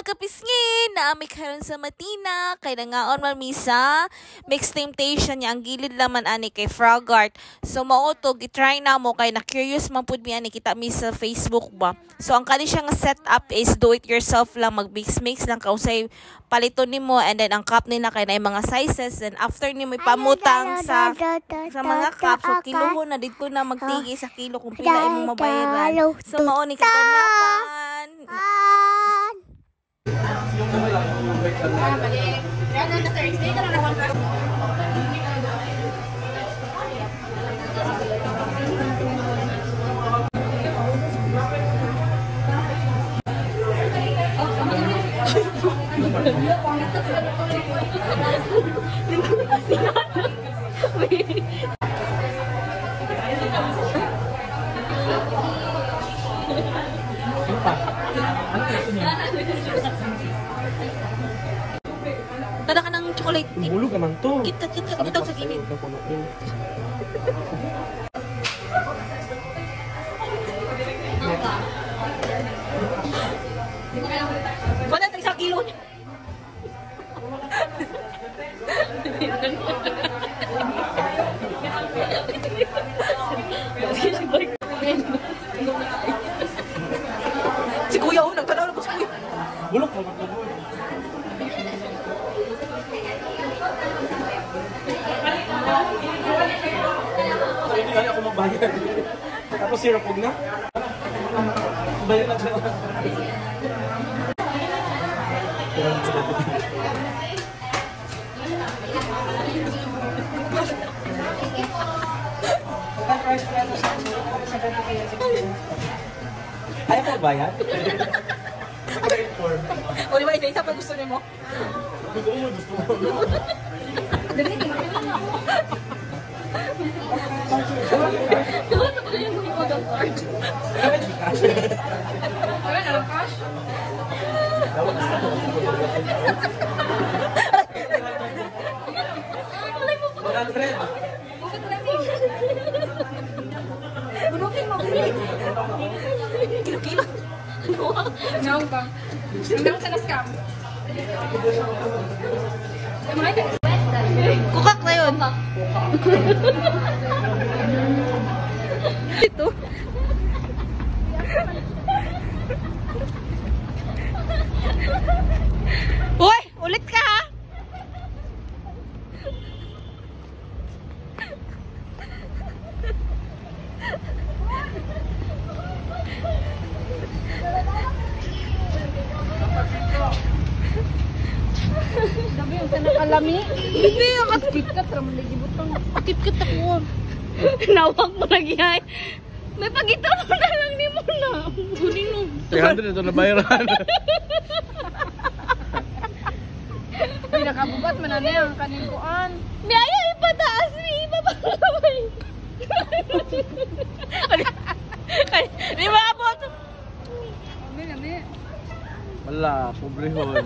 Mga kapisngin, naami karon sa Matina kay nangaon man mi sa Mixed Temptation niya, ang gilid laman ani kay Frogart. So mao to, gitry na mo kay na curious man pud mi ani, kita mi sa Facebook ba. So ang kani siya nga setup is do it yourself lang, mag mix mix lang kaunsay paliton nimo, and then ang cup nila kay naay mga sizes, and after nimo ipamutang sa mga cup, so kiloho na didto na, magtigi sa kilo kung pila imong mabayaran. So mao ni kaganapan. Tada ka ng chocolate. Bulog naman to. Kita kita kita sa gilid. Wala tayo sa kilo niya. Si Kuya, oh, nagtanaw na po si Kuya. Bulok naman to. So, hindi kaya ako magbayad. Tapos syrup na? Bayad na siya. Ayaw ko magbayad? O, di ba, isa pa gusto niyo mo? Gusto mo, gusto mo. Wala na lang cash. Bunutin mo, bunutin. Kilo-kilo. Naong ba? Naong sa na-scam. Kukak na yun. Ito. Uy! Ulit ka ha! Sabi yung nakalami. Hindi, KitKat raman lagi butang. KitKat ako. Nawag mo lagi ay. May pagita mo na lang ni mo na. Gunin mo. 300 ito na bayaran. Pinakabubat man na ang kaning kuan. May ayaw ipataas ni ipapakamay. Di ba abot? Lami lami. Wala, pobrehon.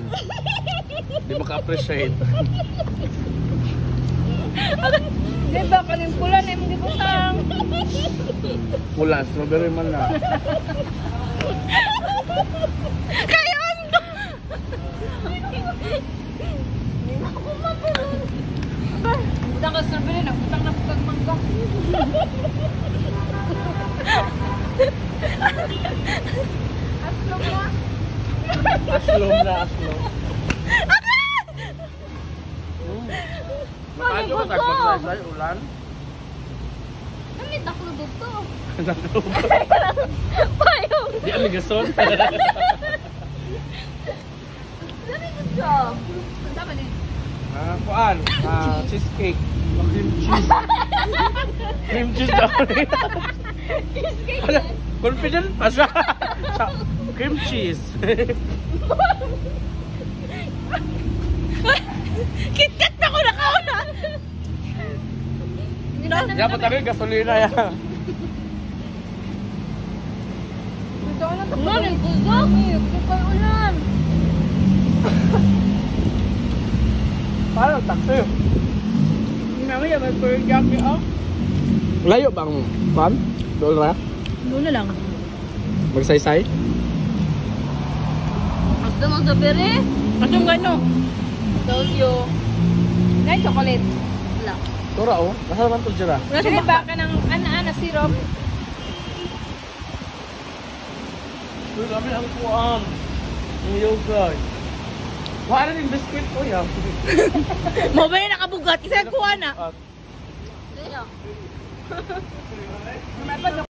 Di maka-appreciate. Di ba kaning pula na imong gibutang? Pula, strawberry man na. Kaya ano? Butang ka strawberry na, butang na butang mangga. Aslong na. Aslong na, aslong. Makadyo ka tagpagsaysay, ulan. Kami taklo dito. Taklo. Payo. Di ami gason. Dami dito. Tama ni. Kuan, cheesecake. Cream cheese. Cream cheese daw. Cheesecake. Wala, confident pa siya. Cream cheese. KitKat na ko nakauna. Dapat tayo gasolina ya. Ulan, kusog. Kay ulan. Paano taxi? Mamaya may teriyaki ah. Layo bang ma'am? Doon ra? Doon na lang. Magsaysay? Mas Gusto mo strawberry? Asong gano? Those you. Nay chocolate. Wala. Tora oh. Nasa man to dira. Wala siya ba ka ng ana-ana syrup? Uy, kami ang kuam. Ang yogurt. Wala rin biscuit ko ya. Mo ba yung nakabugat? Isa kuha na. At Dito. May pa